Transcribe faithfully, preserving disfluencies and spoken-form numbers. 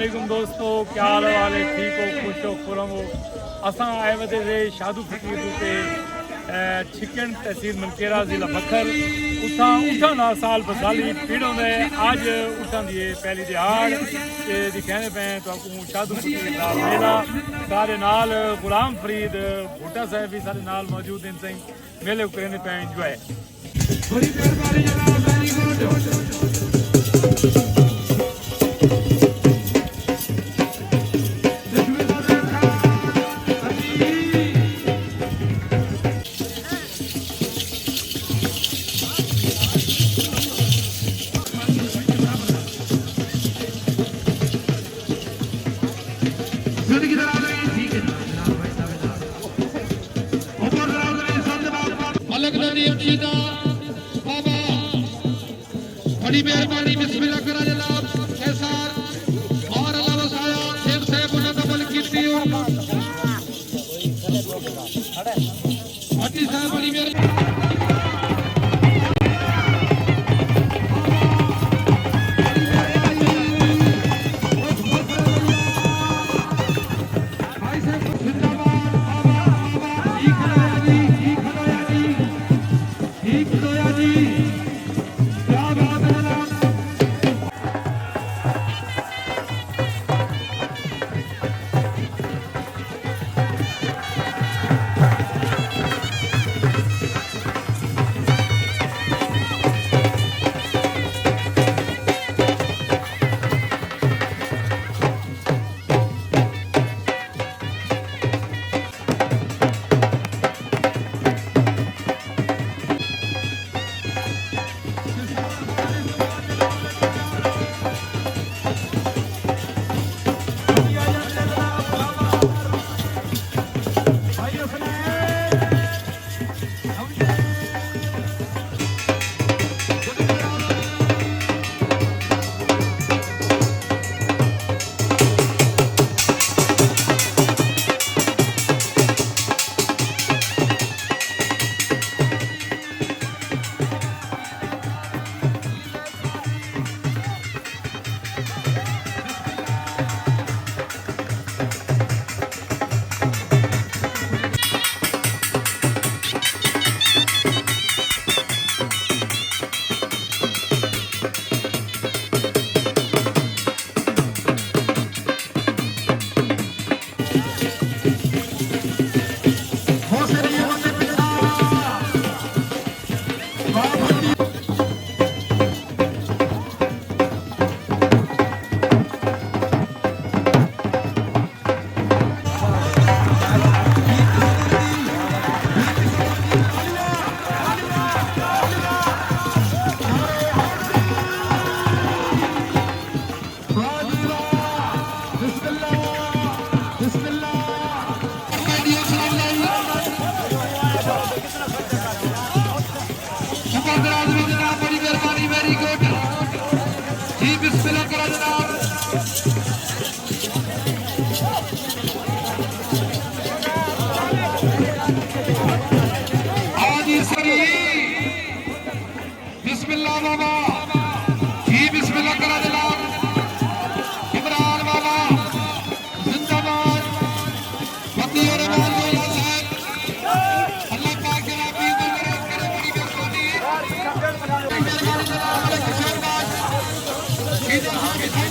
علیکم دوستو، کیا حال حوال ہے؟ ٹھیک ہو؟ خوش ہو؟ خرم ہو؟ اساں آئے ودے سے شادو فقیر تے، اے، چھکن، تحصیل منکیرا، ضلع بکھر۔ اتھاں اٹھاں دا سال بسالی پیڑ ہوندا ہے۔ اج اٹھاں دی ہے پہلی دیہاڑ تے دکھیندے پئے ہیں تہاکوں شادو فقیر دا میلہ۔ سارے نال غلام فرید بھٹہ صاحب بھی سارے نال موجود ہیں۔ سائیں، میلے کوں کریندے پئے انجوائے۔ بڑی مہربانی جناب، ویری گڈ۔ ملک ندی اچھی دا بابا، بڑی مہربانی، بسم اللہ کرا جناب۔ ایسا اور اللہ وسایا، شیخ صاحب انہاں دا ملک کیتی ہو۔ حاجی صاحب بڑی مہربانی۔ شکر دراز میں جناب، بڑی مہربانی، ویری گڈ۔ جی بسم اللہ کرو جناب۔ آؤ جی سری۔ بسم اللہ بابا۔ جی بسم اللہ کرو جناب۔ عمران بابا زندہ باد۔ بندی اور عمران بابا صاحب۔ اللہ پاک جناب عید المبارک کرے، بڑی مہربانی۔ بڑی مہربانی جناب، علیک شہباز۔ شہباز۔